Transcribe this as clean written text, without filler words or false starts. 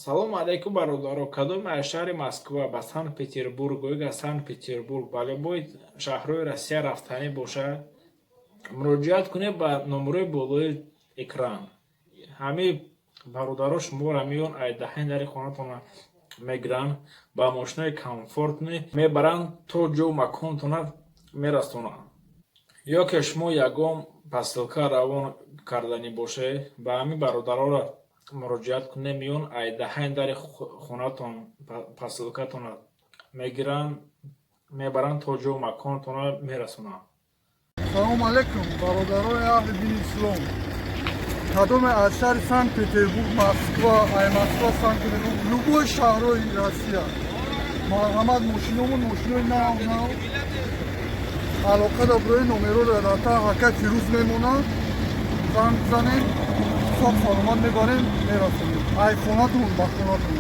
Салому алайкум, бародаро! Кадоме аз шаҳри Москва ба Санкт Петербург ё аз Санкт Петербург ба любой шаҳрҳои Россия рафтанӣ бошад, муроҷиат кунед ба номерои болои экран. Ҳамин бародаро шуморо меён, ай даҳани дари хонатона мегиранд, ба мошинои комфортный мебаранд, то ҷоу маконтона мерасонанд. Ё ки шумо ягон посылка равон карданӣ бошед, ба ҳамин бародароро муроҷиат кунед, меён, ай даҳани дари хонатон посылкатонро мегиранд, мебаранд, то ҷоу маконтона мерасонанд. Салому алейкум, бародарои аҳли дини ислом! Кадоме аз шаҳри Санкт Петербург, Москва, ай Москва, Санкт Петербург, любой шаҳрҳои Россия, марҳамат, мошиномон мошинои нав нав. Алоқа да бирои, номероро дар ҳака Фирӯз мемонад, занг занем, соқ саломат мебарем, мерасонем ай хонатон ба хонатон.